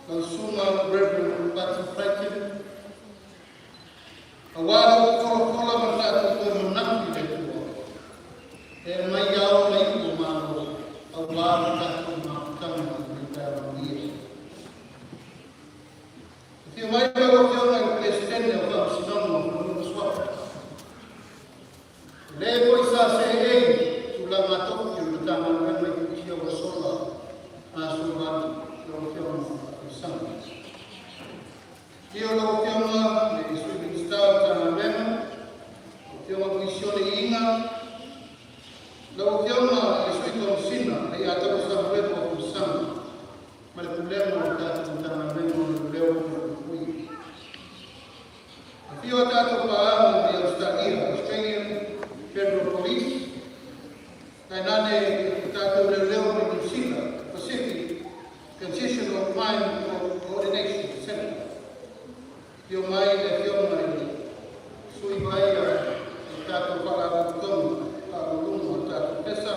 Lau Susuga Reverend Pati Clayton, aua lou tolafola ma le tatou toe manatu i le Atua, e aumai ao ma iu o Malo aua le tatou mafutaga i lenei taeao manuia. Afio mai lau Afioga i le Peresetene o Faamasinoga o Fanua ma Suafa, o le foi sa seei tulaga tofi o le Matagaluega i futia ua sola ma aso ua alu, lau Afioga Faafuasanga. Afio lau Afioga i le Sui Minisita o Matagaluega, lau Afioga Fuisione Iiga, lau Afioga i le Sui Komesina Leiataua Samuelu Afamasaga ma le Pulega o le tatou Matagaluega o Leoleo ma Falepuipui. Afio a tatou paaga mai Ausetalia, Australian Federal Police, tainane o tatou leoleo mai Niu Sila, Pacific Transitional Crime Coordination Centre. Afio mai le Afioga i le Sui Vaaia o le tatou Faalapotopotoga Faauluuluga o tatou Pesa,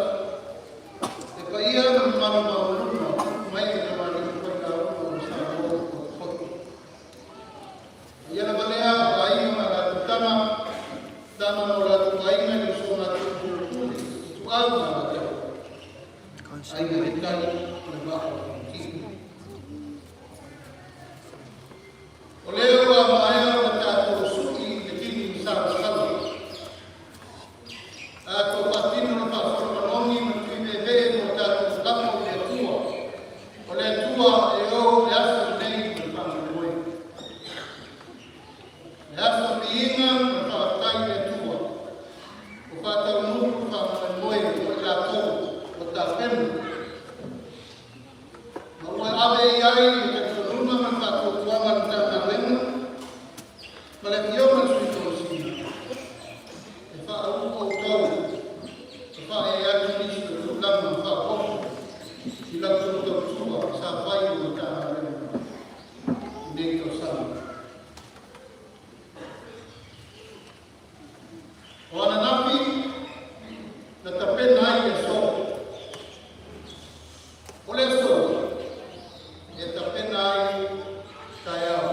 le paia ma le mamalu maualuga mai le tamalii failauga o Samoa ua potopoto. Ia lava lea o aiga ma latou tama, tama ma o latou aiga i le usoga a Tupu, Ituau ma Alataua, Aiga i le Tai ma le Vaa o Fonoti. O lea ua maea ona tatou sui le tini masalasala. Tatou faatino le faasolo manogi ma le tuiveevee mo tatou lafo i le Atua. O le Atua e ou le aso lenei ma le faamoemoe. Le aso viiga ma le faafetai i le Atua. Ua faataunuu le faamoemoe o i latou ua tapena. Ma ua ave i ai le talitonuga ma le faatuatuaga a le Matagaluega ma le Afioga i le Sui Komesina e faauu outou e faaee atu nisi o tulaga faaopoopo i la outou tautua sa fai i le Matagaluega i nei tausaga. O ananafi na tapena ai le aso. O le aso e tapena ai taeao.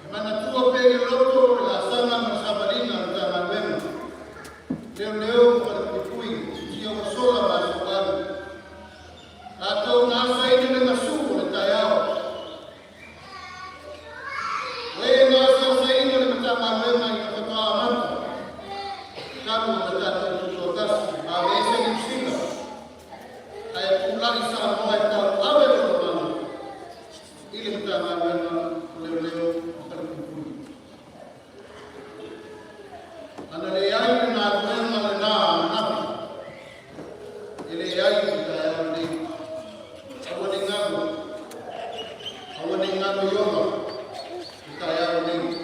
E manatua pea i le loto le laasaga ma le savaliga a le Matagaluega, leoleo ma falepuipui, tia ua sola ma aso ua alu. Latou na asaina le gasu o le taeao. O e na asaasaina le Matagaluega ina faatoa amata talu ona tatou tutoatasi ma aveese Niu Sila, ae tulai Samoa e tauave lona mana i le Matagaluega o Leoleo ma Falepuipui. Ana leai le galuega lena ananafi, e leai le taeao lenei. Aua ne i galo, aua ne i galo i ola le taeao lenei.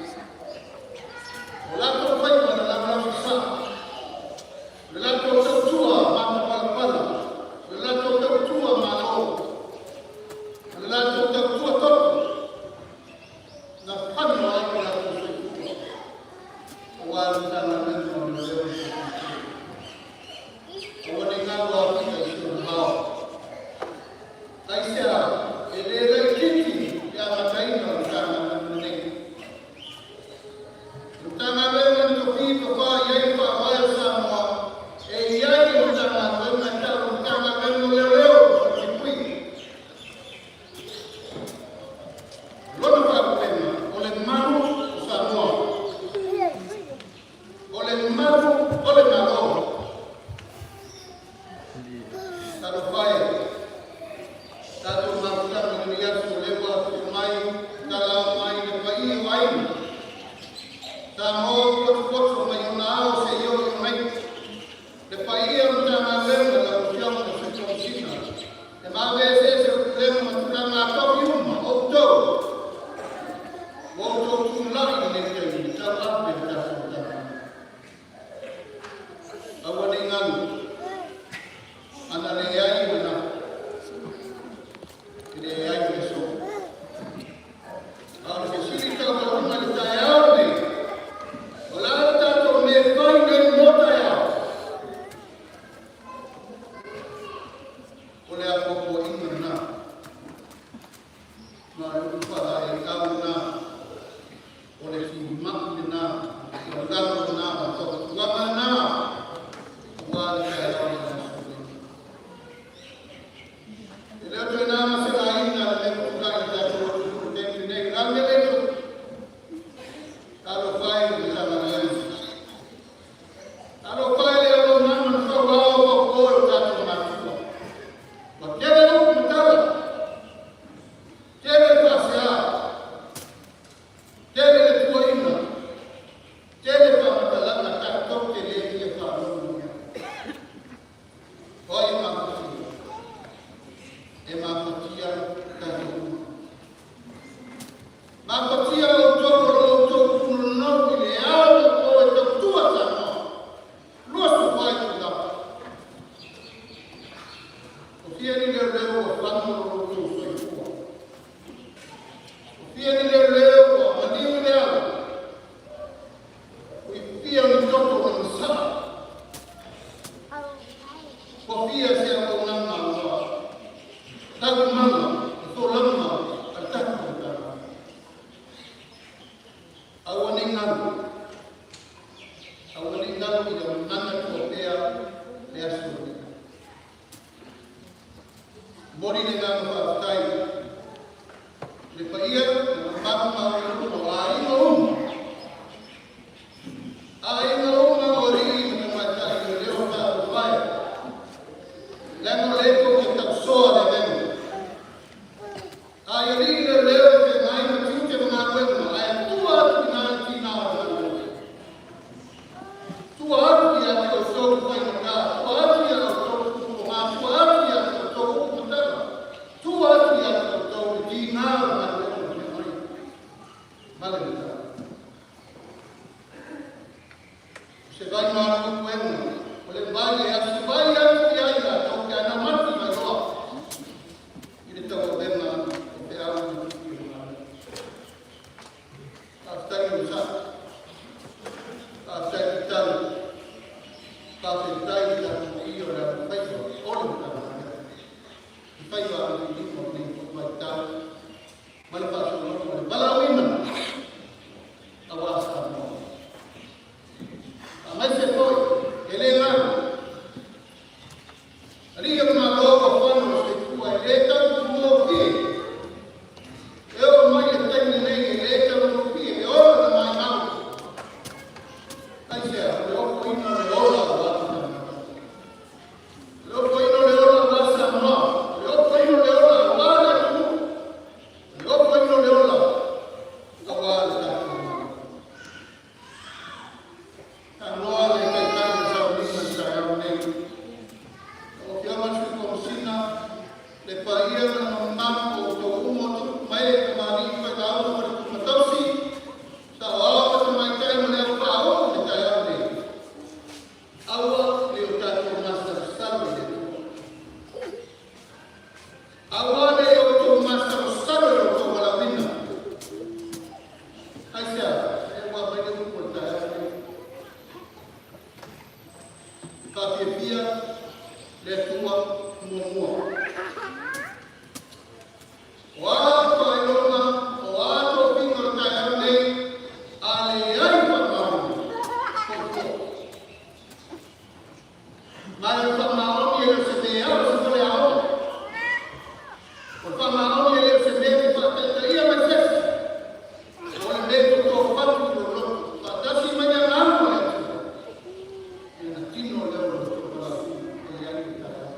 O latou faiva na laolao sasaa, o le latou tautua matapalapala, o le latou tautua malo, o le latou tautua toto, na fano ai o latou soifua aua le Matagaluega o Leoleo ma Falepuipui. Aua ne i galo Afika i si ona vao. Aisea e le laitiiti le amataina o le Matagaluega lenei? O le Matagaluega na tofi tofa i ai le Faavae o Samoa, e i ai le Matagaluega e tau o le Matagaluega o Leoleo ma Falepuipui. O lona faalupega, o le malu o Samoa. O le malu o le Malo. Talofa e, tatou mafutaga i lenei aso, o lea ua afifio mai, talao mai le paia o aiga. Samoa ua potopoto mai ona ao seia oo i ona iu. Le paia o Matagaluega lau Afioga i le Sui Komesina, le maveeseese o Pulega ma tulaga atofi uma, o outou, ua outou tulai i lenei taimi e tauave le tatou Matagaluega. Aua ne i galo, ana leai o lena, e leai le aso. A o le fesili taualuga i le taeao lenei, o le a le tatou mea e fai nei mo taeao? O le apoapoaiga lena. Toe na ma se laina le mea ua tulai i le tatou atunuu i le taimi lenei. O le a le mea lea e tupu? Talofa e i le Matagaluega. Talofa e i le auaunaga na fauao faupo e o tatou matua. Ua tele upu ma tala, tele le faasea, tele le tuuaiga, tele faamatalaga tatou te le fia faalogo i ai. O ai e mafatia? E mafatia tatou uma. Mafatia outou o lo o outou punonou i le ao ma le po e tautua Samoa. 24 itula. Ua fia ni leoleo ua fano lo outou soifua. Ua fia ni leoleo ua maliu i le ala. Ua fia ni toto na masaa. Ua fia se auaunaga ua taumaga i folauga a le tatou Matagaluega. Aua ne i galo, aua ne i galo ina manatua pea le aso lenei. Momoli le agaga faafetai i le paia ma le mamalu maualuga o aiga uma, aiga uma o alii ma tamaitai o leo talofa e, leaga o lea tou te tausoa le avega. A i alii leoleo e feagai ma tiute ma galuega, ae tua atu i ina le tiga o le galuega. Tua atu ia te outou le faigata, tua atu ia outou le tupuoga, tua atu ia te outou upu ma tala, tua atu ia te outou le tiga o le galuega na feagai ma le mataupu. O se vai malu i puega, o le vai e asuvai atu i ai latou pe a namati mai loa i le tauavega o feau ma tiute o galuega. Faafetai le onosai. Faafetai tatalo. Faafetai i tatou paia o le alofaiva o le Matagaluega i faiva alofilima o lenei foi vaitau ma le faasologa o le valaauina aua Samoa. Aemaise foi e le galo Alii o le Malo ua fano le soifua e le taugofie. E oo mai le taimi lenei e le taugofie le ola na maimau. Aisea, o le ofoina o le ola aua le Matagaluega. O le ofoina o le ola aua Samoa. O le ofoina o le ola aua le atunuu. O le ofoina o le ola aua le tatou Malo. Tanoa le Taitai o le Sauniga i le taeao nei. Lau Afioga i le Sui Komesina, le paia ma le mamalu o outou uma o tupu ma ee, tamalii, faitaoga, faletupe tausi, saoao ma tamaitai ma le aupaauu i le taeao nei. Aua ne i o tatou masalosalo i le Atua. Aua ne i outou masalosalo i lo outou valaauina. Aisea? E ua aumai le upu o le taeao lenei. Faafiafia le Atua muamua. O a faailoga, o a tofiga o le taeao lenei, a leai faamaoniga, foi fua. Ma o le faamaoni e le o se mea o se faleaoga. O le faamaoni e le o se mea e te faataitaia mai se isi. O le mea e toto fatu i lou loto, faatasi mai le agaga o le Atua. Ia na tino lea o lou loto valaauina e leai le taeao.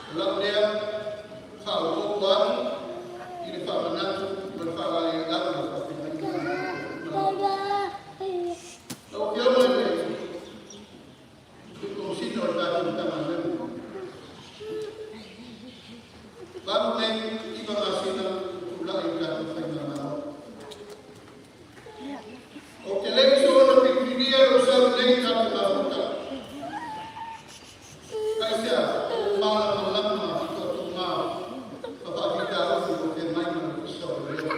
O lau lea faaopoopo atu i le faamanatu ma le faalaeiau o le faafeagaiga. Lau Afioga i le Sui Komesina o le tatou Matagaluega, 8 nei 9 masina ua tulai i le tatou Faigamalo. Ou te le i soona filifilia lou sau nei ta te mafuta. Aisea, ua malamalama toatuga ma faafitauli o feagai ma le Ofisa o Leoleo.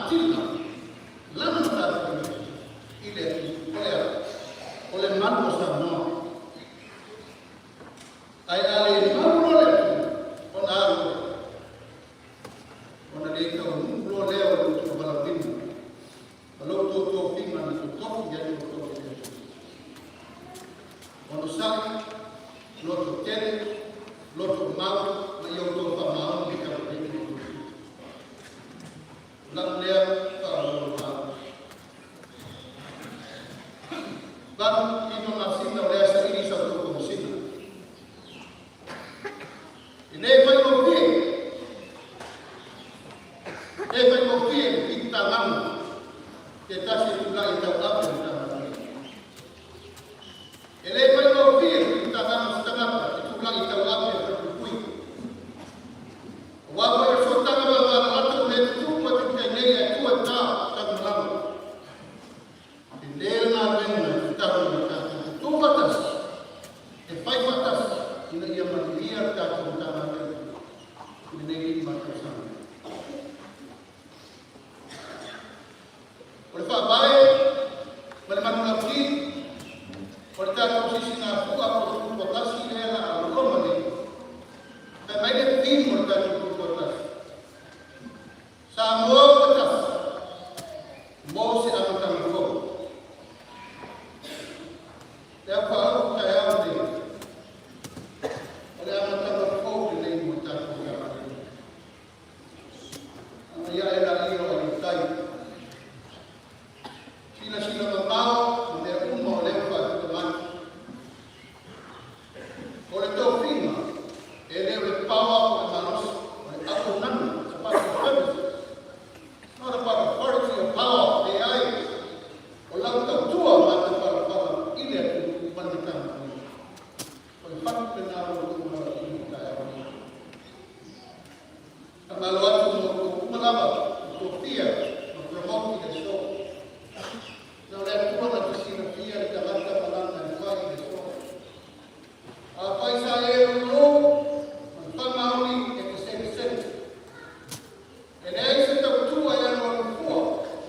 atili lava lana matafaioi i le atunuu. O le a? O le malu o Samoa. Ae a le malu loa le atunuu, ona a loa lea? Ona le taunuu loa lea o lo outou valaauina ma lo outou tofiga na totofi ai outou e le Atua. Onosai, loto tele, loto mau ma ia outou faamaoni i le taumafaiga o outou tiute. O lau lea faaoloolomaau. 8, 5 masina o lea saili i sa outou Komesina. E le faigofie, e le faigofie le fitagaga se tasi e tulai e tauave le Matagaluega. E le faigofie le fitagaga o se tagata e tulai e tauave le falepuipui. Aua foi o le sootaga vavalalato o mea tutupu atu i tai nei e atua i uta talumalama. E le le galuega e tatau ona tatou tutu faatasi, e fai faatasi ina ia manuia le tatou Matagaluega i lenei 5 tausaga. O le Faavae ma le manulauti o le tatou sisigafua po o le tutoatasi lea la a loma nei. Fai mai le theme o le tatou tutoatasi. Samoa ua tasi mo se amataga fou. Le au faauu taeao lenei, o le amataga fou lenei mo le tatou Matagaluega. Aga ia e laia o Aliitai. Silasila mamao ma mea uma o lea ua faatupe mai. O le tofiga, e le o le power po o le malosi, o le auaunaga, it's about the services. It's not about authority or power, leai. O lau tautua ma te palapala i le atunuu ma le Matagaluega. O le fatu lena o lo outou valaauina i taeao nei. Faamalo atu mo outou uma lava ua tofia ma promote i le aso. Na o le Atua na te silafia le tagata ma lana e fai i le aso. Afai sa e lulu ma le faamaoni e te selesele. E leai se tautua e alualu fua,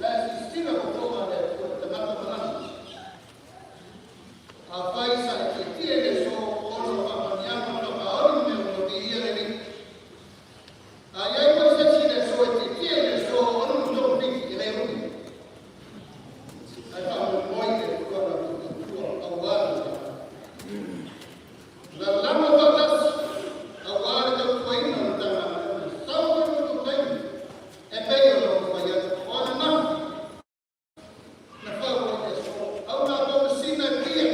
la e silasila fofoga le Atua i le tagata ma lana. Afai sa e tietie i le aso ona o faamanuiaga ma faamaoni ma mea uma, viia le Alii. A i ai foi se isi i le aso e tietie i le aso ona o togafiti, e le umi. Ae faamoemoe i le Atua la outou tautua aua le Matagaluega. Lagolago faatasi aua le tautuaina o le Matagaluega. Sau foi lo outou taimi e pei ona ou fai atu, o ananafi na fau ai le aso. Au na komasina e fia,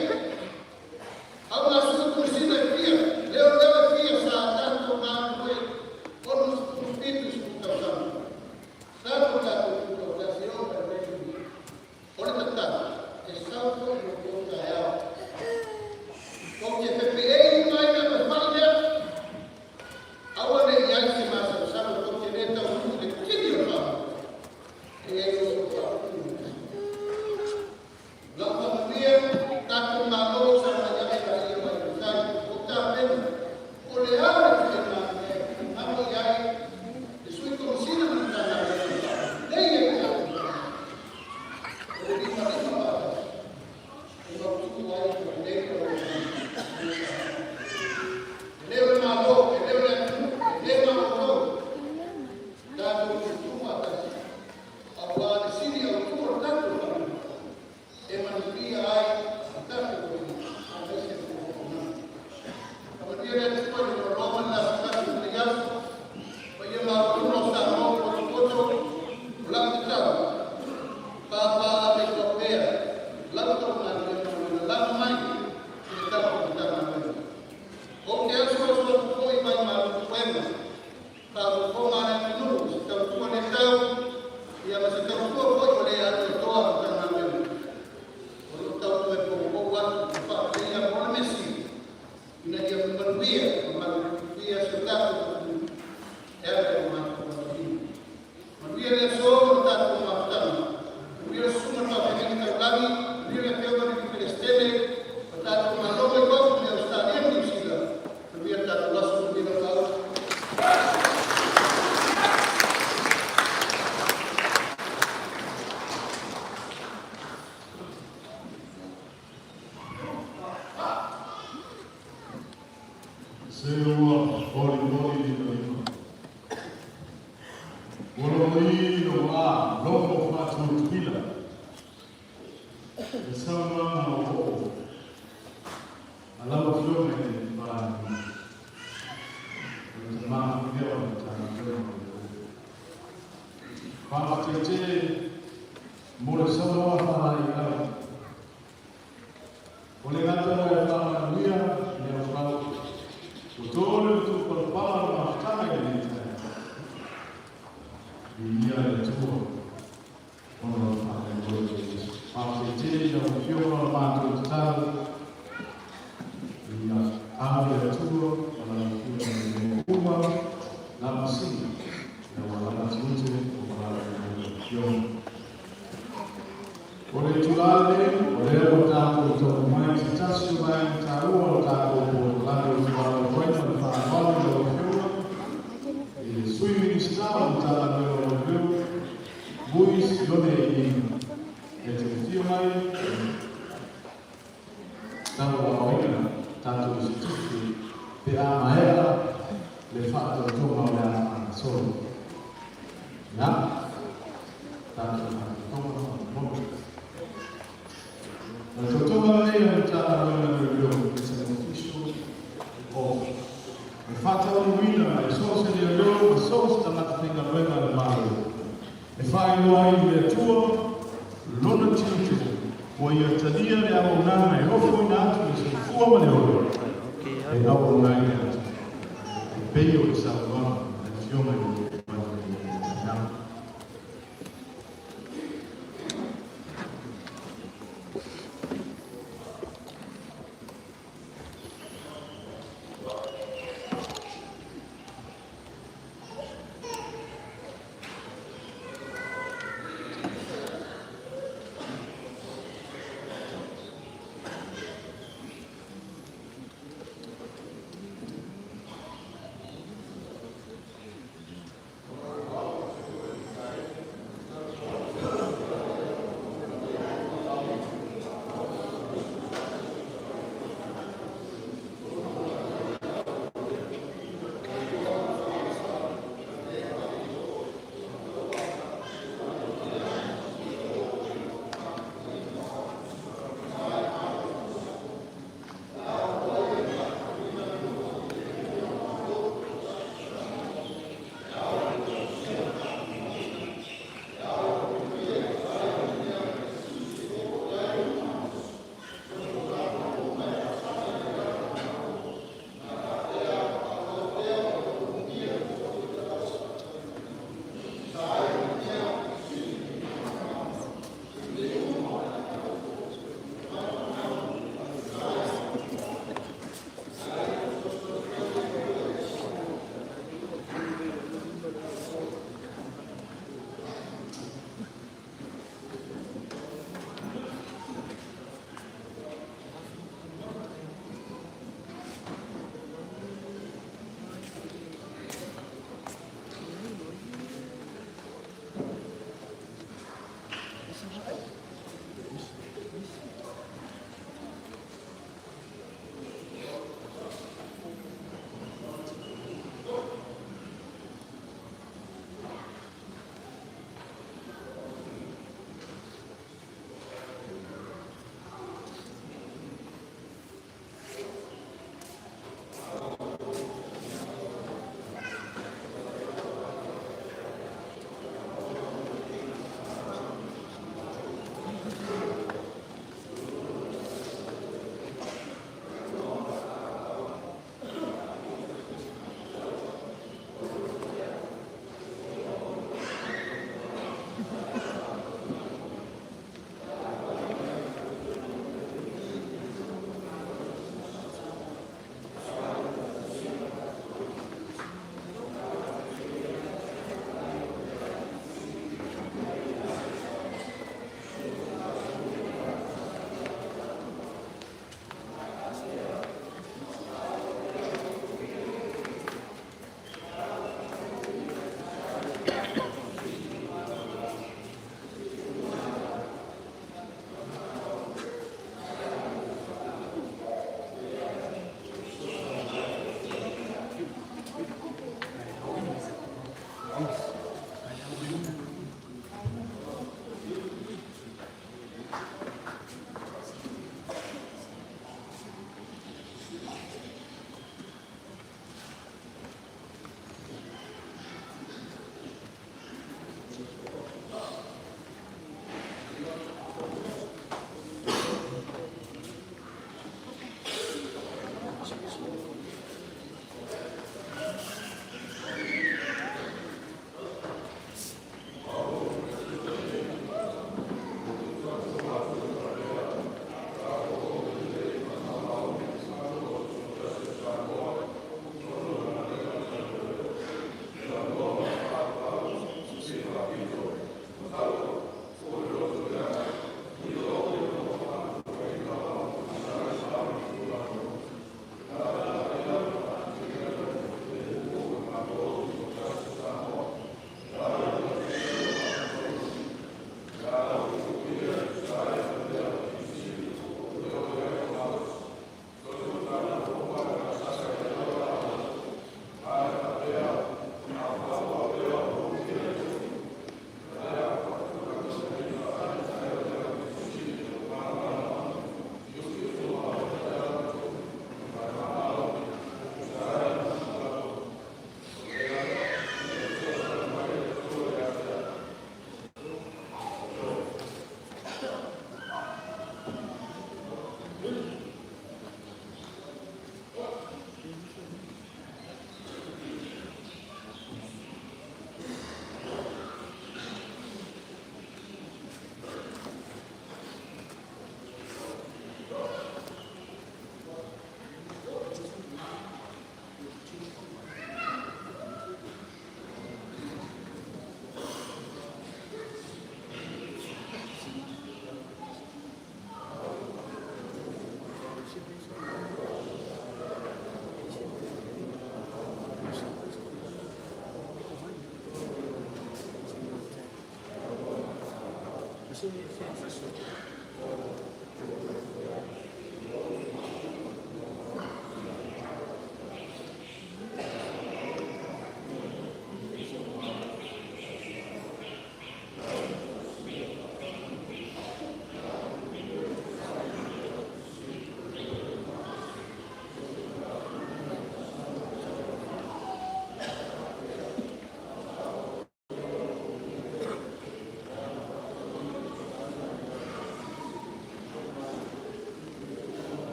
au na sui komasina e fia, leo leo e fia sa tatou galulue 67 tausaga. Sa ko tatou tutoatasi e oo mai i lenei taimi. O le tatalo, e sau foi lo outou taeao. Tou te fepeei uma ai le mafai lea. Aua ne i ai se masalosalo tou te le taunuu i le tini o le faamoemoe. E i ai lo outou faaupuga. O lau faamanuia, tatou Malo sa mai ae laia mai le tai, o tapena, po o le a le ituaiga mea e finagalo i ai le Sui Komesina ma le Matagaluega e faalelei ai le tatou Malo. O le limalima faatasi e mautu ai ma lelei le auaunaga mo Samoa. E le o le Malo, e le o le atunuu, e le ma outou, tatou tutu faatasi aua le sili autu o le tatou faamoemoe e manuia ai le tatou atunuu aemaise le auaunaga. Faamanuia le Atua i le loaloa ma le gasegase i lenei aso, paia maualuga o Samoa ua potopoto. O lau tatalo, pāpā ave i pea lau tou galuega ma le lalaga mai i le tatou Matagaluega. Ou te asuasu atu foi mai malu puega, faafofoga a le atunuu, se tautua le tau, ia ma se tautua foi o le atoatoa Matagaluega. O loo tau toe poupou atu ma faaleleia mo le mea ina ia manuia ma malupuipuia si o tatou atunuu e ala i o matou valaauina. Manuia le aso ma le tatou mafutaga. Manuia le susuga i le faafeagaiga taulagi, manuia le afioga i le Peresetene, o tatou malo mai fafo mai Ausetalia ma Niu Sila. Manuia le tatou aso, manuia lau lauga. Faafetai tele mo le saunoaga faalaeiau. O le gata o le faamanuia i le aufau, ua to le utu palapala o le mafutaga i lenei taeao. Viia le Atua ona o le faamoemoe o Iesu. Faafetai tele i lau Afioga o le matou tatalo ia ave le Atua ma lau Afioga i mea uma lamasina aua lava tiute o valaauina ai lau Afioga. O le itulā lenei, o lea ua tatou taunuu mai i se tasi o vaega taua o le tatou polokalame o tualautuaina ma le faaaloalo i lau Afioga i le Sui Minisita o le Matagaluega o Leoleo, Muis Ione Iina, e te afio mai e tauaaoina tatou i se tiute pe a maea le faatautoga o le a faagasolo. Ia, tatou faatautoga faamolemole. O le tautoga lenei a le Matagaluega o Leoleo is an official oath. E faataunuuina e so o se leoleo ma so o se tagata faigaluega a le Malo e faailoa ai i le Atua lona tiute ua ia talia le auaunaga e ofoina atu le soifua ma le ola e auauna ai le Atua e pei o le saunoaga a le Afioga i le Palemia i lenei taeao.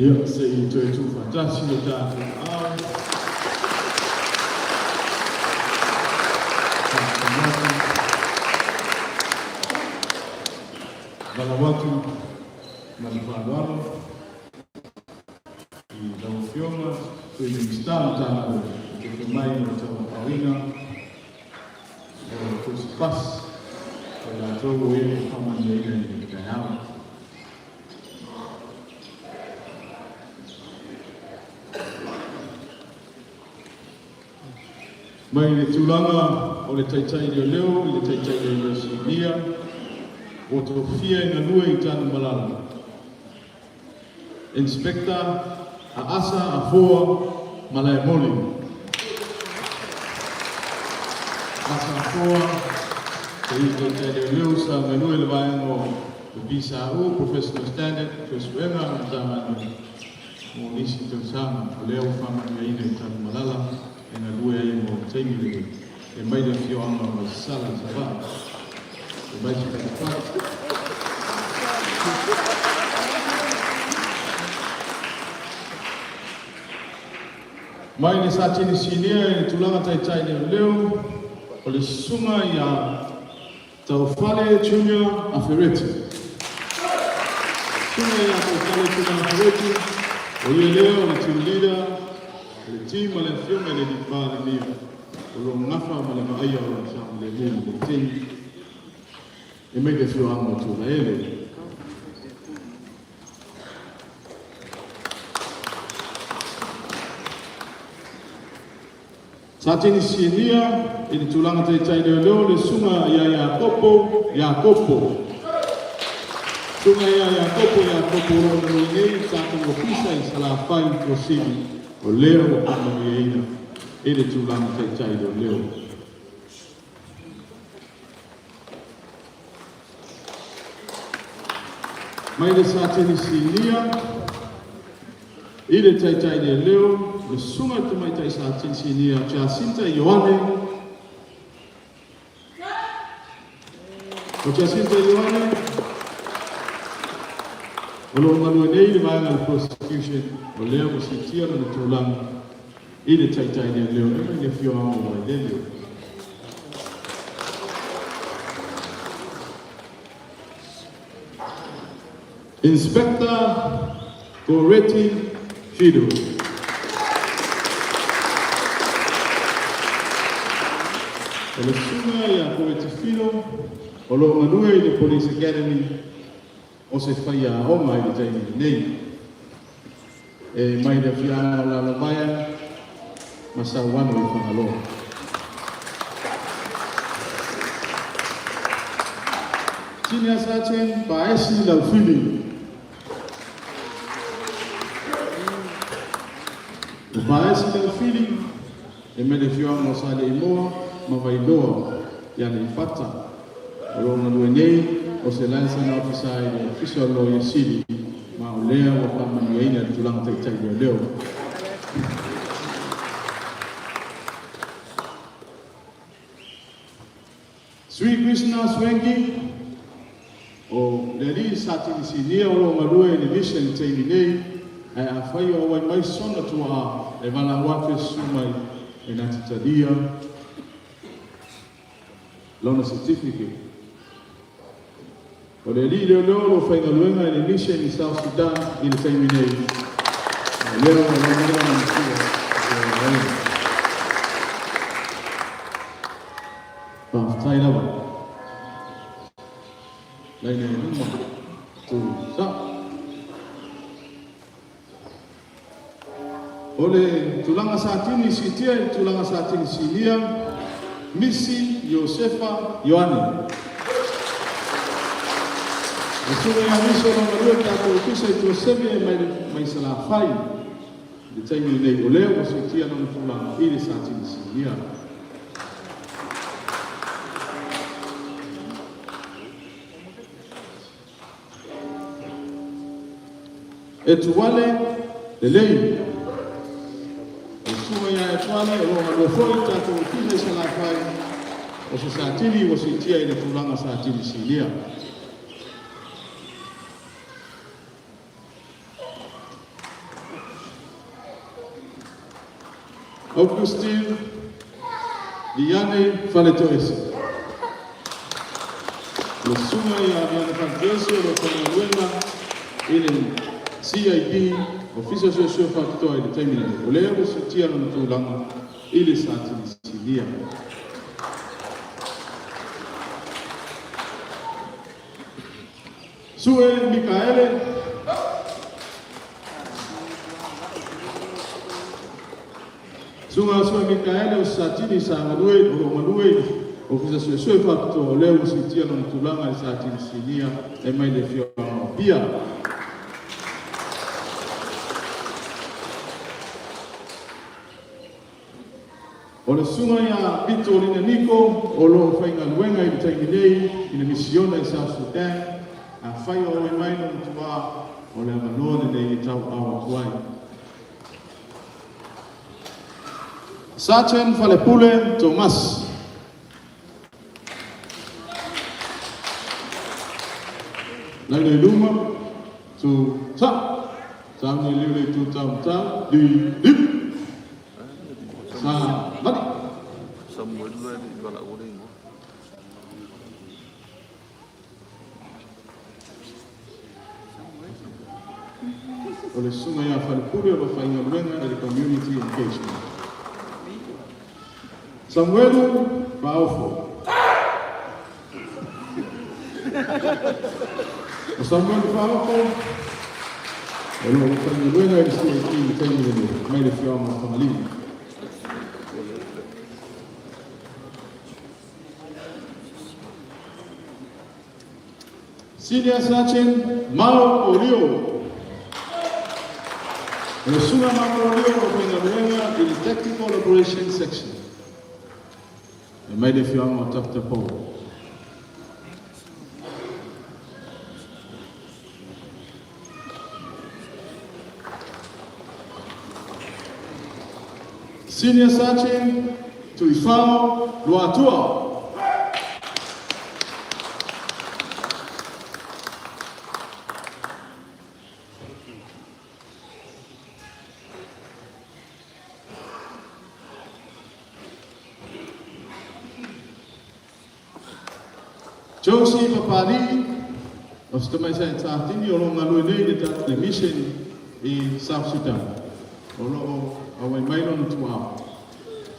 Ia, se i toe tuufaatasi o tatou aao. Faafetai atu. Valaau atu ma le faaaloalo i lau Afioga Sui Minisita o Matagaluega e te mai mo le tauapaoina o tusi pasi o i latou o e ua faamanuiaina i lenei taeao. Mai le tulaga o le taitai leoleo i le taitai leoleo sinia, ua tofia e galue i Tanumalala. Inspector Aasa Afoa Malaemoli. Asa Afoa, te i taitai leoleo sa galue i le vaega o le PSAU, Professional Standard, Suesuega ma Matagaluega mo nisi tausaga. O lea ua faamanuiaina i Tanumalala e galue ai mo le taimi lenei. E mai le afioaga o Vaisala i Savaii. E mai se fatafata. Mai le Satini Sinia i le tulaga taitai leoleo o le susuga ia Taufale Junior Afereti. Susuga ia Taufale Junior Afereti, o ia lea o le team leader o le team a le Afioga i le Alii Palemia o lo o gafa ma le vaaia o lona saogalemu i le taimi e mai le afioaga o Tulaele. Sa tini sinia i le tulaga taitai leoleo le susuga ia Iakopo Iakopo. Susuga ia Iakopo Iakopo o lo o galue nei i le tatou ofisa i Salafai i Tuasivi, o lea ua faamanuiaina i le tulaga taitai leoleo. Mai le Sateni Sinia i le Taitai Leoleo, le Susuga i le Tamaitai Sateni Sinia Jacinta Ioane. O Jacinta Ioane, o lo o galue nei i le vaega o le prosecution, o lea ua siitia lona tulaga i le Taitai Leoleo e mai le afioaga o Vailele. Inspector Goretti Fido. O le susuga ia Goretti Fido o lo o galue i le Police Academy o se faiaoga i le taimi lenei. E mai le afioaga o Lalovaea ma Sauano i Fagaloa. Senior Sergeant Paesi Laufili. O Paesi Laufili e mai le afioaga o Saleimoa ma Vailoa i Aleipata. O lo o galue nei o se Liaison Officer i le Ofisa o le Loia Sili ma o lea ua faamanuiaina i le tulaga taitai leoleo. Sri Krishna Swengi, o le alii sa tinisinia o lo o galue i le mission i le taimi nei, ae afai o auai mai sona tuaa e valaau atu e susu mai e na te talia lona certificate. O le alii leoleo o lo o faigaluega i le mission i South Sudan i le taimi nei, ma o lea ua auai mai lana matua i le vaega. Faafetai lava. Laina i luma, tu sa. O le tulaga Satini siitia i le tulaga Satini sinia, Misi Iosefa Ioane. Le susuga ia Misi o lo o galue i le tatou ofisa i Tuaseve mai mai Salafai i le taimi lenei, o lea ua siitia lona tulaga i le Satini sinia. Etuale lelei. O le susuga ia Etuale o lo o galue foi i le tatou ofisa i Salafai, o se Satili ua siitia i le tulaga Satili Sinia. Augustine Liane Faletoese. Le susuga ia Liane Faletoese o lo o faigaluega i le CID, Ofisa Suesue Faapitoa i le taimi lenei, o lea ua siitia lona tulaga i le Satini Sinia. Sue Mikaele. Susuga Sue Mikaele o se Satini sa galue o lo o galue i le Ofisa Suesue Faapitoa, o lea ua siitia lona tulaga i le Satini Sinia e mai le afioaga o Apia. O le susuga ia Vito Lina Niko o lo o faigaluega i le taimi nei i le misiona i South Sudan, afai o auai mai lona tuaa, o le avanoa lenei e tauaao atu ai. Sergeant Falepule Thomas. Laina i luma, tu ta. Sauni liu le itu tau tau, di dip. Sa vali. O le susuga ia Falepule o lo o faigaluega i le Community Engagement. Samuelu Faaofo. O Samuelu Faaofo o lo o faigaluega i le CIP i le taimi lenei mai le afioaga o Fagalii. Senior Sergeant Mao Olio. O le susuga Mao Olio o faigaluega i le Tactical Operations Section. E mai le afioaga o Taputapuaua. Senior Sergeant Tuifao Luatua. Josie Papalii, o se tamaisai Satini o lo o galue nei i le mission i South Sudan. O lo o auai mai lona tuaa.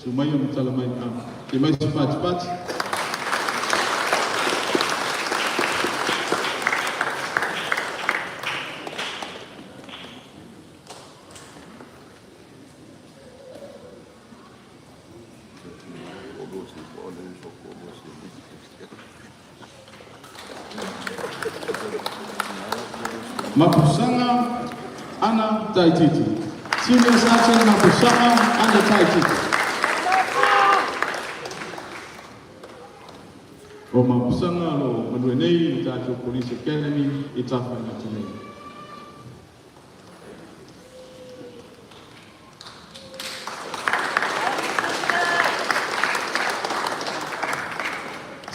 Su mai o matala mai a. Te mai se patipati. Mapusaga Ana Taititi. Senior Sergeant Mapusaga Ana Taititi. O Mapusaga o lo o galue nei i le tatou Police Academy i Tafaigata nei.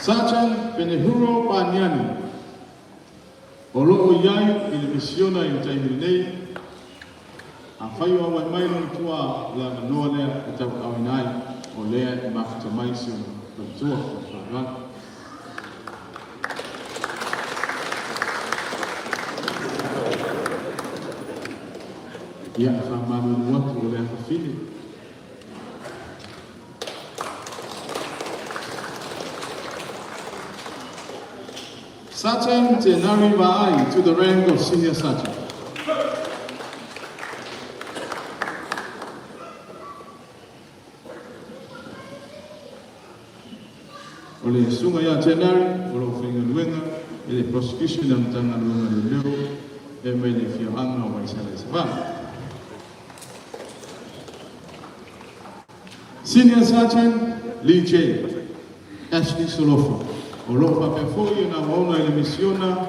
Sergeant Penehuro Paniani, o lo o i ai i le misiona i le taimi lenei, afai o auai mai lona tuaa, o le avanoa lea e tauaaoina ai, o lea e mafuta mai si ona faletua ma le faaaloalo. Ia, e faamalulu atu o lea fafine. Sergeant Tenari Vaai to the rank of Senior Sergeant. O le susuga ia Tenari o lo o faigaluega i le Prosecution a Matagaluega Leoleo e mai le afioaga o Vaisala i Savaii. Senior Sergeant Lee J. Ashley Solofa, o lo o faapea foi ona auauna i le misiona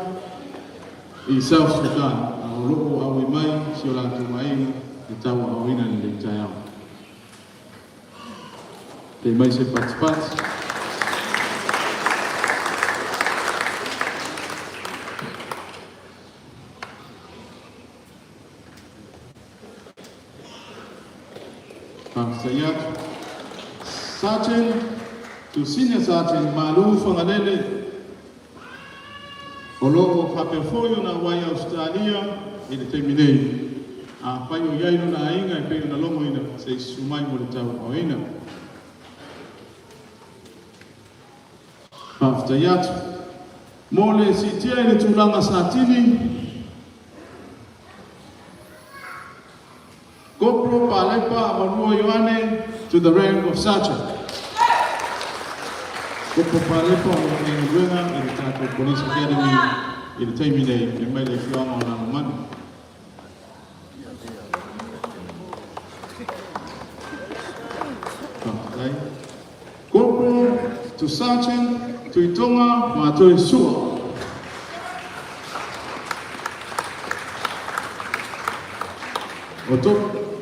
i South Sudan, a o lo o auai mai si o latou aiga e tauaaoina i lenei taeao. Pei mai se patipati. Faafetai atu. Sergeant to Senior Sergeant Malu Fagalele, o lo o faapea foi ona auai i Ausetalia i le taimi nei. Afai o i ai lona aiga e pei ona logoina, se i susu mai mo le tauaaoina. Faafetai atu. Mo le siitia i le tulaga Satini, Corporal Palepa Amalua Ioane to the rank of Sergeant. Corporal Palepa o lo o faigaluega i le tatou Police Academy i le taimi nei, e mai le afioaga o Lalomanu. Faafetai. Corporal to Sergeant Tuitoga Matoe Sua. O to,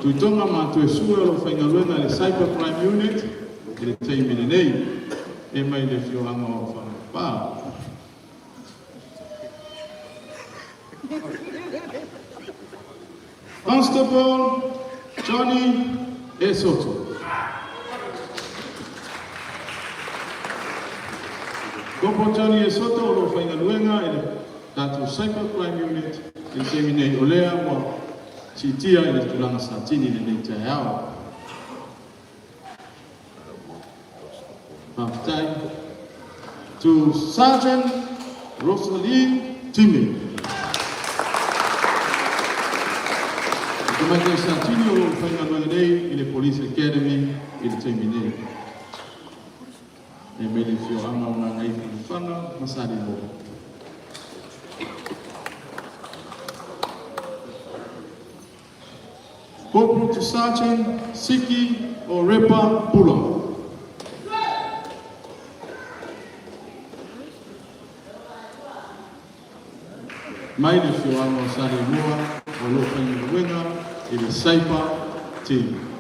Tuitoga Matoe Sua o lo o faigaluega i le Cyber Crime Unit i le taimi lenei, e mai le afioaga o Fagapa. Constable Johnny Esoto. Corporal Johnny Esoto o lo o faigaluega i le tatou Cyber Crime Unit i le taimi nei, o lea ua siitia i le tulaga Satini i lenei taeao. Faafetai. To Sergeant Rosaline Timi. O Tamaitai Satini o lo o faigaluega nei i le Police Academy i le taimi nei. E mai le afioaga o Gagaifomauga ma Saleimoa. Corporal to Sergeant Siki o Repa Pula. Mai le afioaga o Saleimoa o lo o faigaluega i le Cyber Team.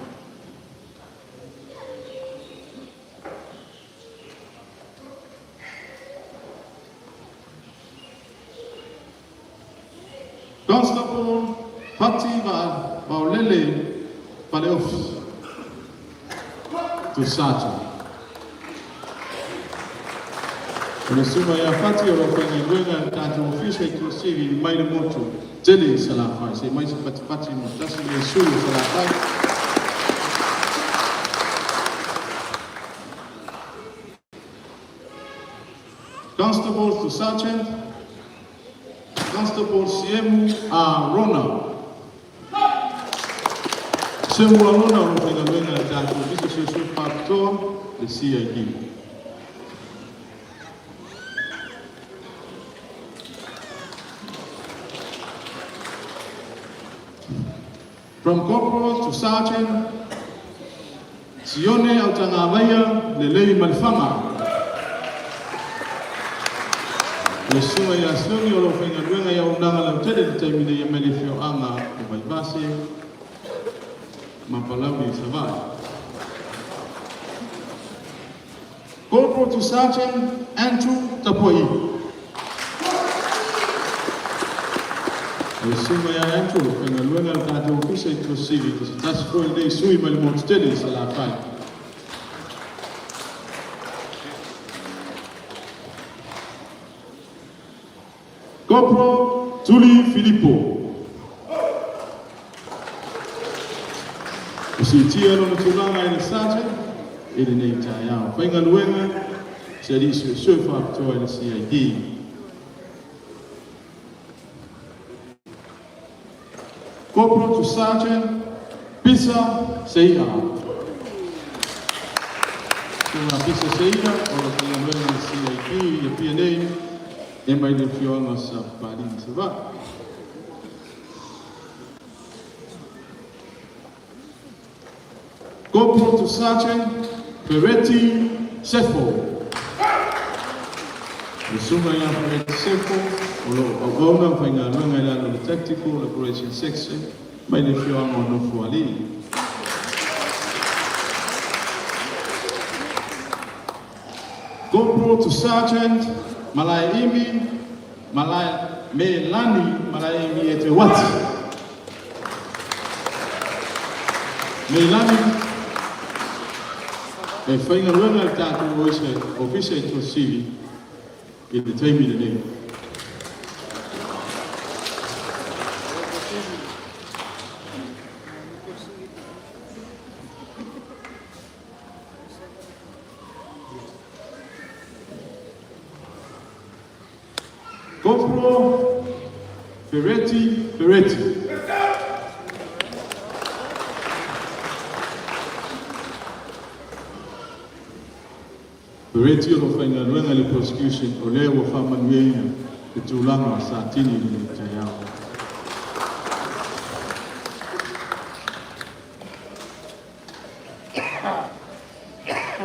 Constable Pati Vaolele Faleofi to Sergeant. O le susuga ia Fati o lo o faigaluega i le tatou ofisa i Tuasivi mai le motu tele i Salafai. Se i mai se fatifati mo se tasi lenei sui o Salafai. Constable to Sergeant, Constable Siemu Arona. Siemu Arona o lo o faigaluega i le tatou Ofisa Suesue Faapitoa, le CID. From Corporal to Sergeant, Sione Autagavaia, Lelei ma le Faga. O le susuga ia Sione o lo o faigaluega i auaunaga lautele i le taimi nei e mai le afioaga o Vaivase ma Palauli i Savaii. Corporal to Sergeant Andrew Tapua'i. O le susuga ia Andrew, e faigaluega i le tatou ofisa i Tuasivi, o se tasi foi lenei sui mai le motu tele i Salafai. Corporal Tuli Filipo. Ua siitia lona tulaga i le Sergeant i lenei taeao. Faigaluega se alii suesue faapitoa i le CID. Corporal to Sergeant Pisa Seia. Susuga Pisa Seia o lo o faigaluega i le CID i Apia nei, e mai le afioaga o Sapapalii i Savaii. Corporal to Sergeant Fereti Sefo. Le susuga ia Fereti Sefo o lo o auauna ma faigaluega i lalo o le Tactical Operations Section mai le afioaga o Nofoalii. Corporal to Sergeant Malaeimi Malae Melani Malaeimi e te wati. Melani. E faigaluega i le tatou ofisa i Tuasivi i le taimi lenei. Corporal Ferretti Ferretti. Ferretti o lo faigaluega i le prosecution o lea ua faamanuiaina le tulaga Satini i le taeao.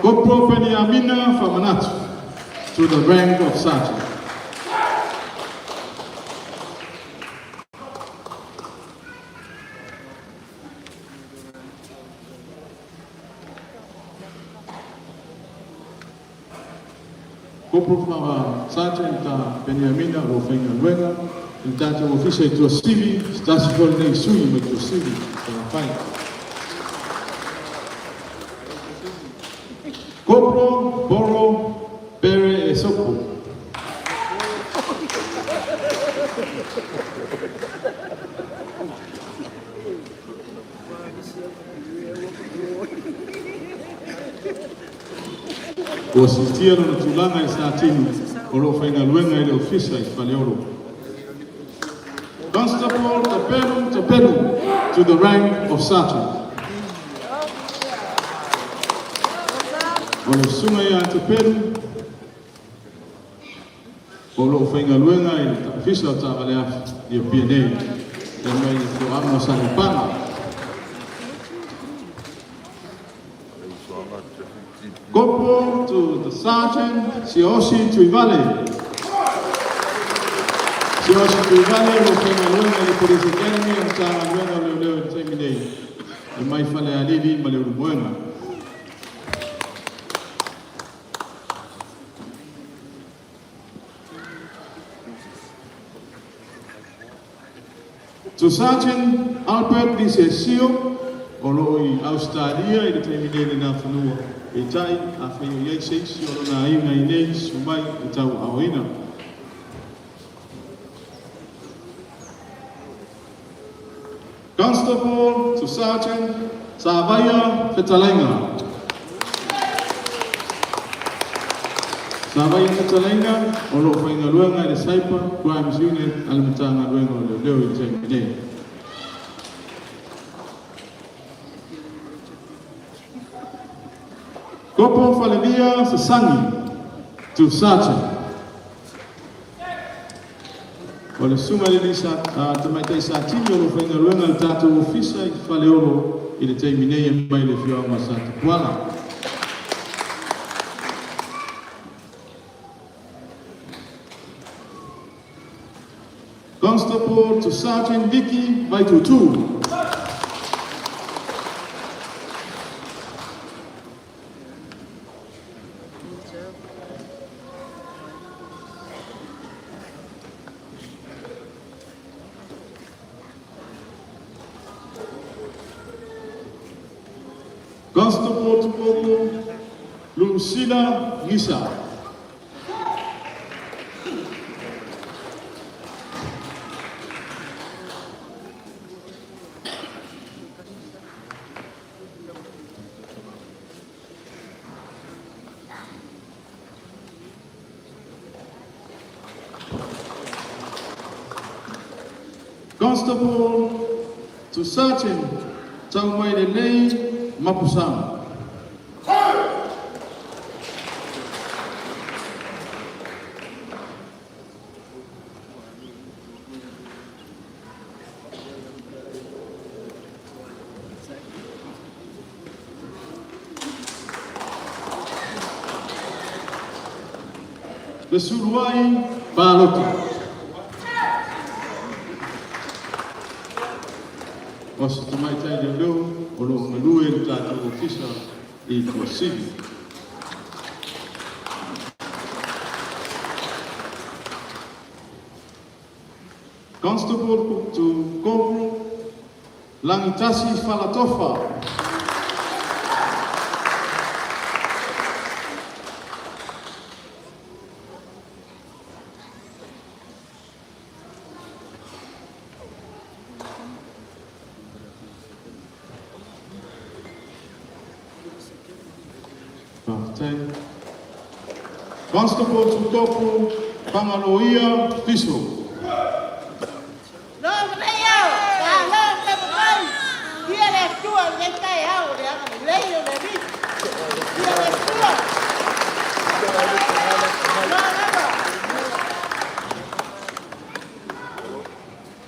Corporal Peniamina Famanatu to the rank of Sergeant. Corporal Sergeant Peniamina o lo faigaluega i le tatou ofisa i Tuasivi, se tasi foi lenei sui mai Tuasivi, Salafai. Corporal Boro Pere Esopo. Ua siitia lona tulaga i Satini o lo o faigaluega i le ofisa i Faleolo. Constable Tapelu Tapelu to the rank of Sergeant. O le susuga ia Tapelu o lo o faigaluega i le ofisa o taavale afi i Apia nei e mai le afioaga o Salepaga. Corporal to the Sergeant Siosi Tuivale. Siosi Tuivale o lo o faigaluega i le Police Academy o Matagaluega o Leoleo i le taimi nei e mai Falealili ma le Ulumoega. To Sergeant Albert Lisesio, o lo o i Ausetalia i le taimi nei le Nafanua, peitai, afai o i ai se isi o lona aiga i inei, susu mai e tauaaoina. Constable to Sergeant Savaia Fetalaiga. Savaia Fetalaiga o lo o faigaluega i le Cyber Crimes Unit a le Matagaluega o Leoleo i le taimi nei. Corporal Falelia Sasangi to Sergeant. O le susuga i le Tamaitai Satini o lo o faigaluega i le tatou ofisa i Faleolo i le taimi nei e mai le afioaga o Satapuala. Constable to Sergeant Vicky Vaitutu. Constable Tupopo Lucila Gisa. Constable to Sergeant Taumailelei Mapusana. Fesuluai Palota. O se tamaitai leoleo o lo o galue i le tatou ofisa i Tuasivi. Constable to Corporal Lagitasi Falatofa. Faafetai. Constable Tutopu Fagaloia Fiso.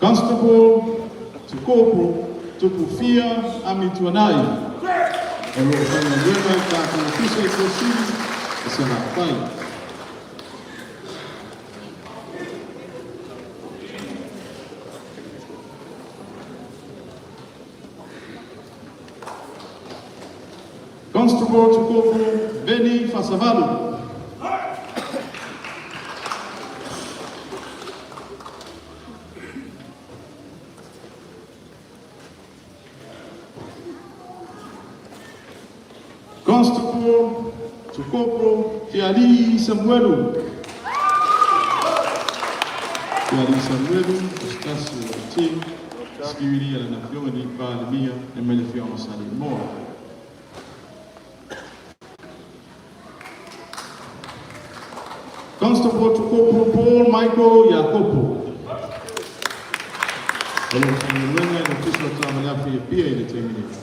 Constable Tukopo Tupufia Amituanai. O lo o faigaluega i le tatou Ofisa i Tuasivi i Salafai. Constable Tukopo Beni Fasavalu. Constable Tukopo Fiali Samuelu. Fiali Samuelu, o se tasi o le team, security a lana afioga i le Palemia e mai le afioga Saleimoa. Constable Tukopo Paul Michael Iakopo. O lo o faigaluega i le Ofisa o Taavale Afi i Apia i le taimi nei.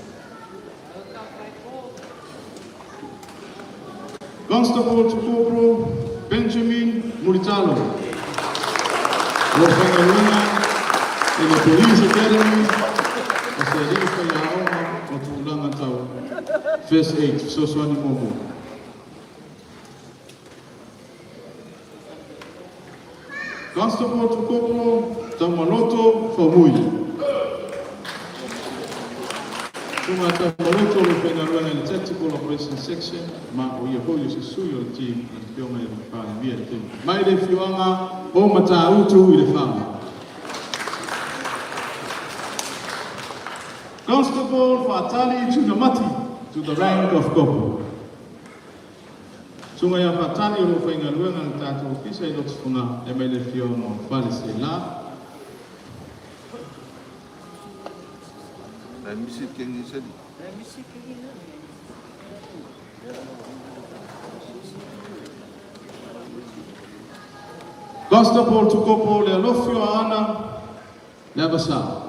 Constable to Corporal Benjamin Mulitalo. O lo o faigaluega i le Police Academy o se alii faiaoga o tulaga tau First Aid, fesoasoani muamua. Constable to Corporal Taumaloto Faumui. Susuga Taumaloto o lo o faigaluega i le Tactical Operations Section ma o ia foi o se sui o le team a le Afioga i le Palemia i le taimi. Mai le afioaga o Matautu i Lefaga. Constable Faatali Tunamati to the rank of Corporal. Susuga ia Faatali o lo o faigaluega i le tatou ofisa i Lotofaga e mai le afioaga o Faleaseela. Constable Tukopo Lealofi o Aana Leavasa.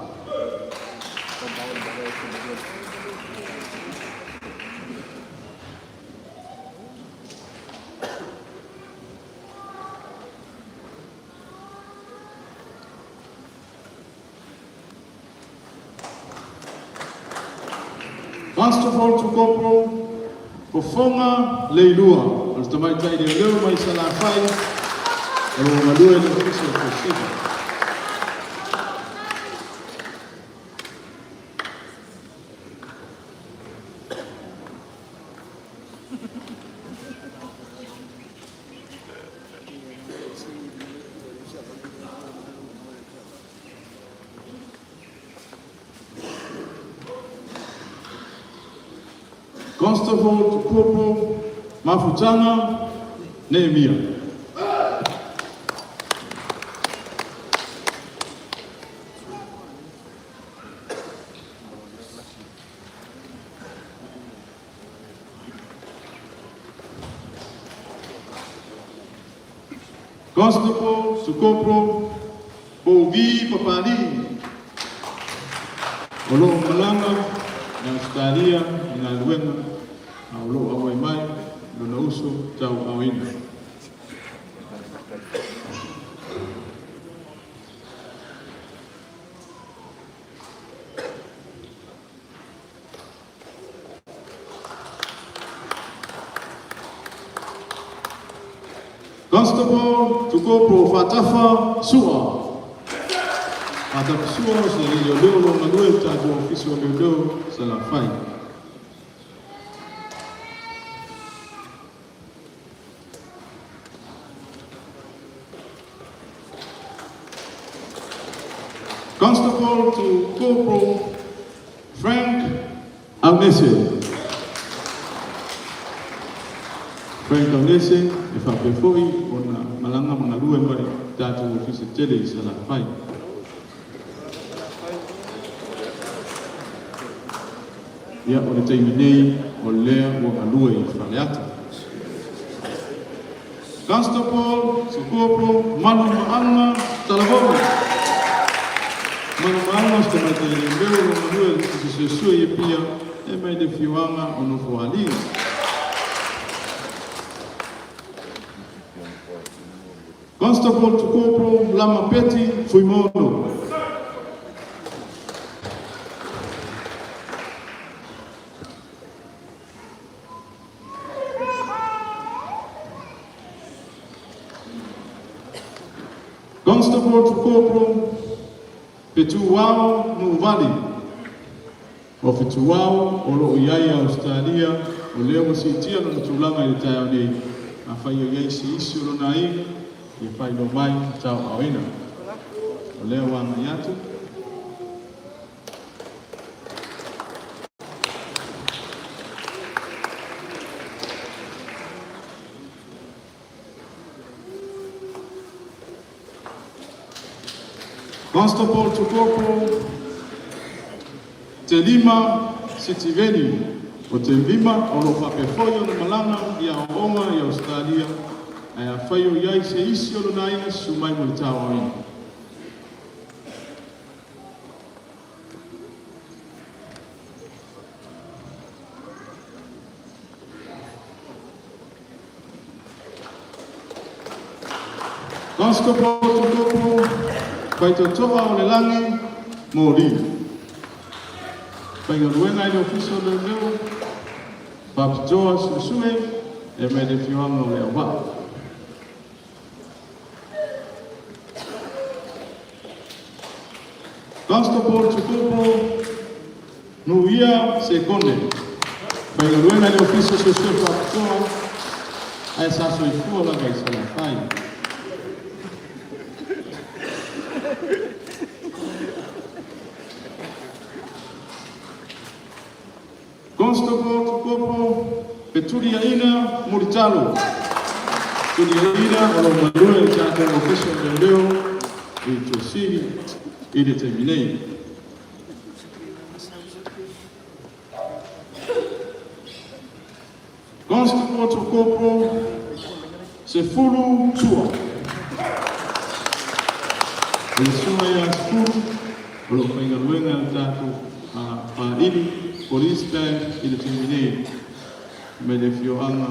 Constable to Corporal Fofoga Leilua, o le tamaitai leoleo mai Salafai, o lo o galue i le Ofisa o Tuasivi. Constable to Corporal Mafutana Nehemia. Constable to Corporal Pouvi Papali'i. O lo o malaga i Ausetalia i galuega a o lo o auai mai lona uso tauaaoina. Constable to Corporal Faatafa Sua. Faatafa Sua o se alii leoleo o lo o galue i le tatou Ofisa o Leoleo Salafai. Constable to Corporal Frank Aunese. Frank Aunese e faapea foi ona malaga ma galue mai tatou ofisa tele i Salafai. Ia, o le taimi nei o lea ua galue i Faleata. Constable Sukuopo Manumaanga Talavou. Manumaanga o se tamaitai leoleo o lo galue i le Ofisa Suesue i Apia e mai le afioaga o Nofoalii. Constable to Corporal Lama Peti Fuimono. Constable to Corporal Fetuao Nuuvali. O Fetuao o loo i ai i Ausetalia, o lea ua siitia lona tulaga i le taeao nei. Afai o i ai se isi o lona aiga, ia faailoa mai ma tauaaoina. O lea ua agai atu. Constable to Corporal Telima Sitiveni. O Telima o lo o faapea foi ona malaga i aoaoga i Ausetalia, ae afai o i ai se isi o lona aiga, susu mai mo le tauaaoina. Constable to Corporal Faitotoa o le Lagi Moli. Faigaluega i le Ofisa o Leoleo, Faapitoa Suesue e mai le afioaga o Leauvaa. Constable to Corporal Nuia Sekonde. Faigaluega i le Ofisa Suesue Faapitoa ae sa soifua lava i Salafai. Constable to Corporal Fetuliaina Mulitalo. Fetuliaina o lo o galue i le tatou Ofisa o Leoleo i Tuasivi i le taimi nei. Constable to Corporal Sefulu Sua. O le susuga ia Sefulu o lo o faigaluega i le tatou Faaili Police Band i le taimi nei mai le afioaga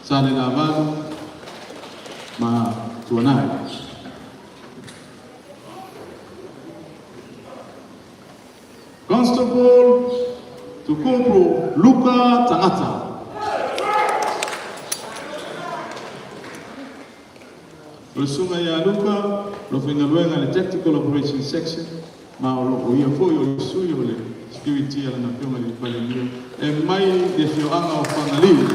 Salelavalu ma Tuanai. Constable to Corporal Luka Tangata. O le susuga ia Luka, o lo o faigaluega i le Tactical Operations Section, ma o lo o ia foi o le sui o le Security a lana Afioga i le Palemia e mai le afioaga o Fagalii.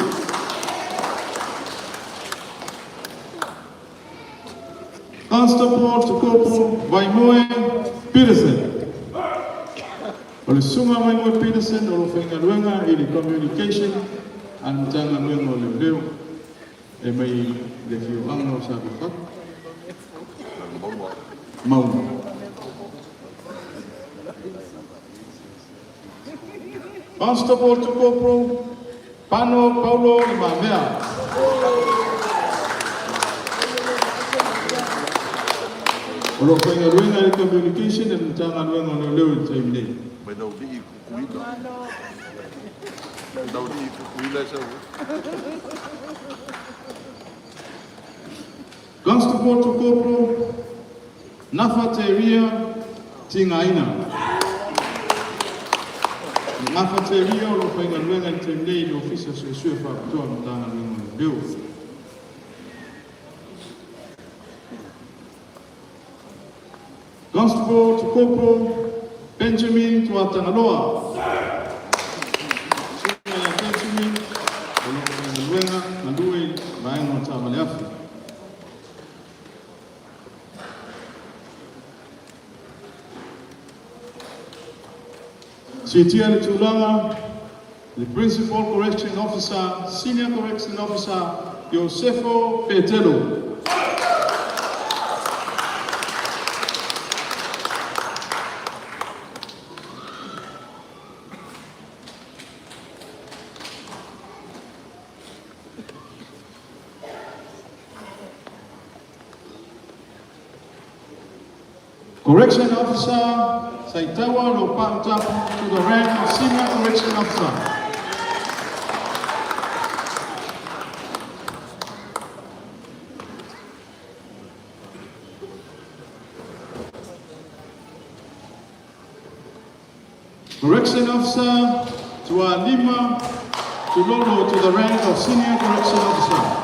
Constable to Corporal Vaimoe Peterson. O le Susuga Vaimoe Peterson o lo o faigaluega i le Communication a le Matagaluega o Leoleo e mai le afioaga o Saluafata. Mauna. Constable to Corporal Pano Paulo Le Mamea. O lo o faigaluega i le Communication e le Matagaluega o Leoleo i le taimi nei. Mai daulii i Kukuila. Daulii i Kukuila e sau ai. Constable to Corporal Nafa Te Ria Tigaina. O Nafa Te Ria o lo o faigaluega i le taimi nei i le Ofisa Suesue Faapitoa o le Matagaluega o Leoleo. Constable to Corporal Benjamin Tuatagaloa. Susuga ia Benjamin o lo o faigaluega galue i le Vaega o Taavaleafi. Siitia le tulaga le Principal Correction Officer, Senior Correction Officer Iosefo Petelo. Correction Officer Saitawa Lopa'utapu to the rank of Senior Correction Officer. Correction Officer Tualima Tulolo to the rank of Senior Correction Officer.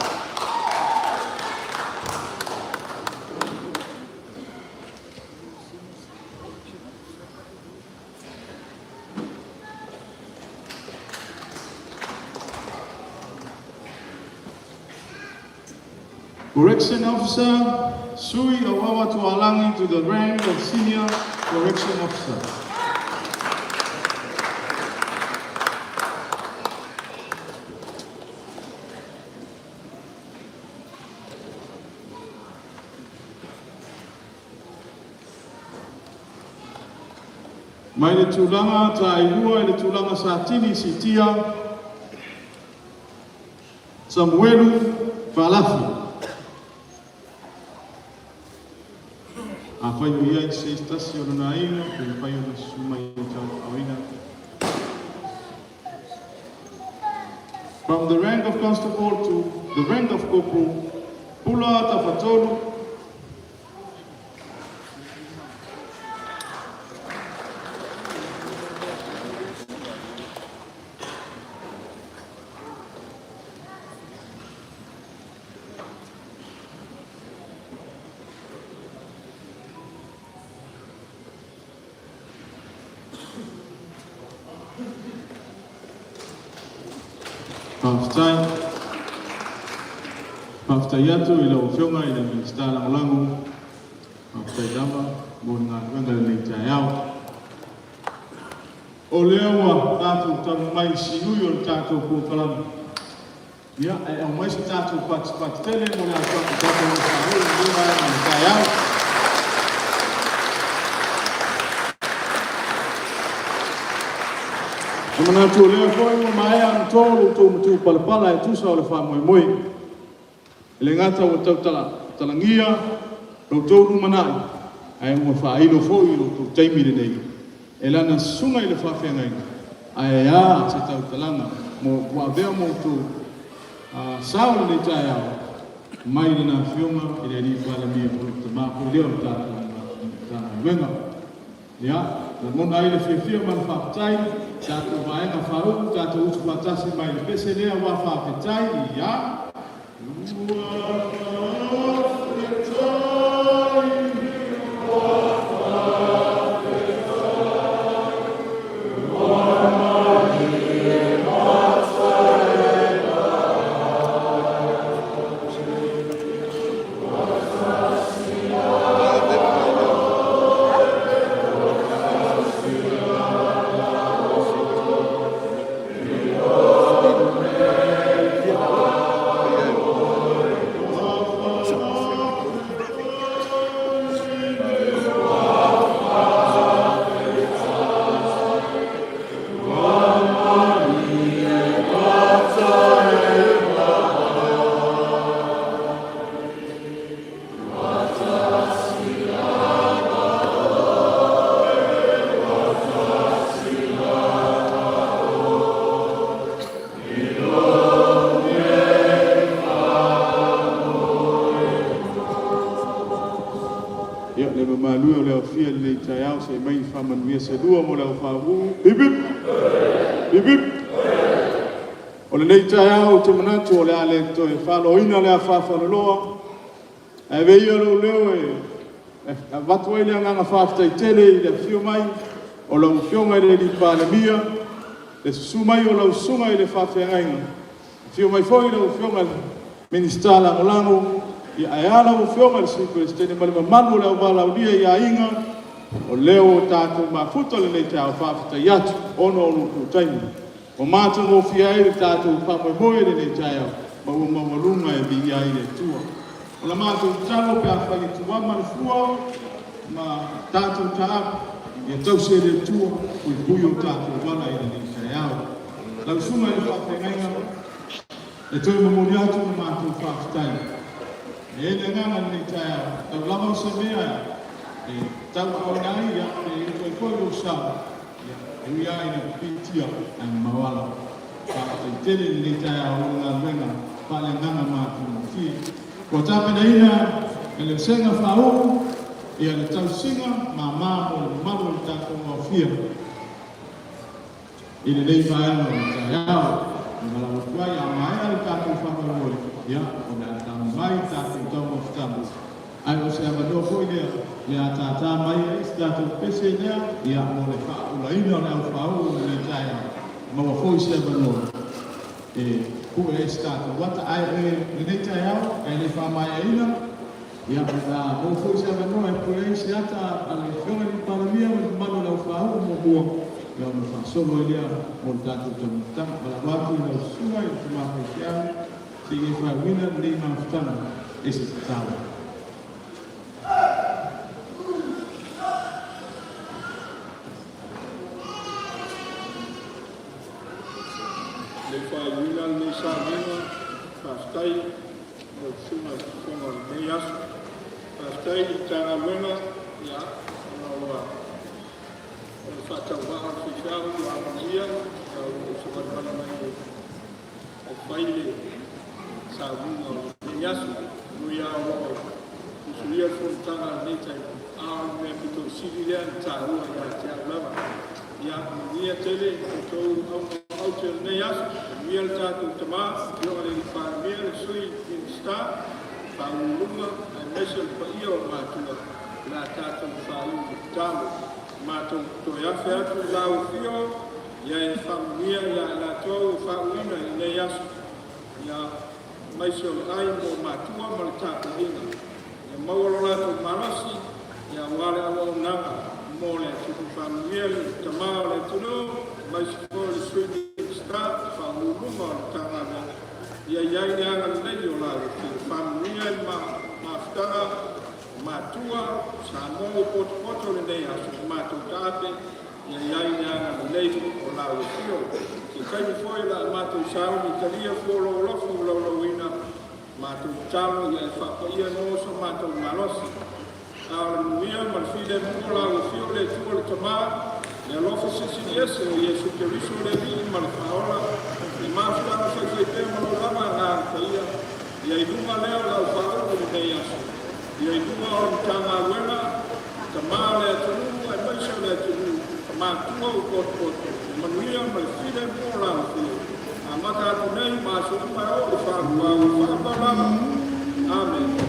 Correction Officer Sui Awawa Tualangi to the rank of Senior Correction Officer. Mai le tulaga tailua i le tulaga Satini Sitia Samuelu Falafi. Afai o i ai se tasi o lona aiga, pe mafai ona susu mai e tauaaoina. From the rank of constable to the rank of corporal, Pula Tafatolu. Faafetai. Faafetai atu i lau Afioga i le Minisita Lagolago. Faafetai lava mo le galuega i lenei taeao. O lea ua tatou talu mai i siui o le tatou polokalame. Ia, e aumai se tatou patipati tele mo le atoa tatou faaiu i lenei vaega o le taeao. E manatu o lea foi ua maea ona to lo outou matupalapala e tusa o le faamoemoe. E le gata ua tau talagia lo outou lumanai, ae ua faailo foi lo outou taimi lenei e lana susuga i le faafeagaiga, ae a se tautalaga mo ua avea mo outou sao lenei taeao mai lana afioga i le Alii Palemia o le tama foi lea o le tatou Matagaluega. Ia, lagona ai le fiafia ma le faafetai, tatou vaega faauu, tatou utu faatasi mai le pese lea ua faafetai, ia. Ua faafetai, ua Ia, le mamalu e o le aofia i lenei taeao, se i aumai ni faamanuia se lua mo le aufaauu. Hip hip! Hip hip! O lenei taeao ou te manatu o le a le toe faloina le afa faaloloa, ae avea ia lou leo e avatu ai le agaga faafetai tele i le afio mai o lau Afioga i le Alii Palemia, le susu mai o lau susuga i le faafeagaiga, afio mai foi lau Afioga i le Minisita Lagolago, ia ae a lau Afioga i le Sui Peresetene ma le mamalu o le auvalaaulia i aiga, o lea ua tatou mafuta lenei taeao, faafetai atu ona o lo outou taimi ua matagofie ai le tatou faamoemoe i lenei taeao, ma ua maualuga e viia ai le Atua. O la matou tatalo pe afai e tuama le fua ma tatou taapu, ia tausi e le Atua, puipui o tatou vala i lenei taeao. Lau susuga i le faafeagaiga, e toe momoli atu le matou faafetai. E i ai le agaga i lenei taeao, tau lava o se mea e Tauaaoina ai, ia, pe i toe foi lou sao, ia, e ui lava ina pipiitia ae mamao ala. Faafetai tele i lenei taeao i le galuega faaleagaga ma matagofie ua tapenaina e le Vasega Faauu, ia le tausiga mama mo le mamalu o le tatou aofia i lenei vaega o le taeao. E valaau atu ai, a maea le tatou faamoemoe, ia, o le a tago mai le tatou taumafataga, ae o se avanoa foi lea le a tātā mai ai se tatou pese lea, ia, mo le faaulaina o le aufāuu o lenei taeao, maua foi se avanoa e pu'e ai se tatou ata. Ae lenei taeao ae le faamaeaina, ia, o le a maua foi se avanoa e pu'e ai se ata a le Afioga i le Palemia ma le mamalu o le aufāuu muamua, ia, ona faasolo ai lea mo le tatou taumafataga. Valaau atu i lau susuga i le tama faifeau se i e faauuina lenei mafutaga e se tatalo. Le faaiuina lenei sauniga, faafetai lau Susuga i le fofoga o lenei aso. Faafetai i le Matagaluega, ia, ona ua o le faatauvaa o le faifeau ua amanaia, ia ua ou savalivali mai e fai le sauniga o lenei aso. E ui lava o lo o musuia le fonotaga i lenei taimi, a o le mea pito sili lea ona taua ia te au lava. Ia manuia tele outou auga aute o lenei aso, manuia le tatou Tama, Afioga i le Palemia, le Sui Minisita, Faauluuluga aemaise o le paia o matua o le a tatou faaiu i le tatalo. Matou toe afe atu i lau afio, ia e faamanuia ia i latou ua faauuina i lenei aso. Ia aemaise o le ai mo matua ma le tapuaiga. Ia maua lo latou malosi ia aua le auaunaga mo le atunuu. Faamanuia le Tama o le atunuu, aemaise foi o le Sui Minisita, Faauluuluga o le Matagaluega, ia i ai le agalelei o lau Afioga. Faamanuia i le mafutaga o matua, Samoa ua potopoto i lenei aso, ua matou taape, ia i ai le agalelei o lau Afioga. Se taimi foi o le a matou sauni e talia fua o lou alofa ua laulauina, matou tatalo ia e faapaia no so matou malosi. A o le manuia ma le filemu o lau Afio le Atua le Tama, le alofa silisili ese o Iesu Keriso le Alii ma le Faaola, le mafutaga faifaipea ma lou lava Agaga Paia, ia i luga lea o le aufaauu i lenei aso, ia i luga o le Matagaluega, Tama o le atunuu aemaise o le atunuu, matua ua potopoto, le manuia ma le filemu o lau Afio, amata atu nei ma aso uma e oo i le faavavau. Faavavau. Amene.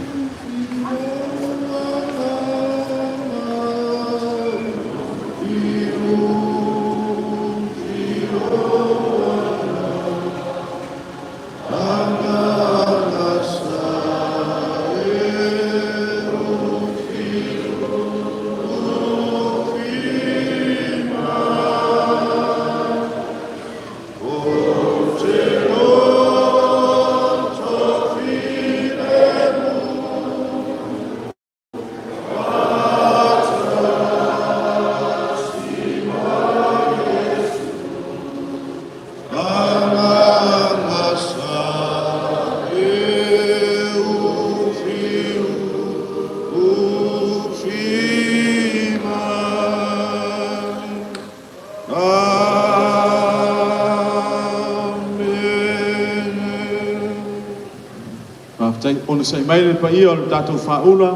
Faafetai. Onosai mai le paia o le tatou faaula.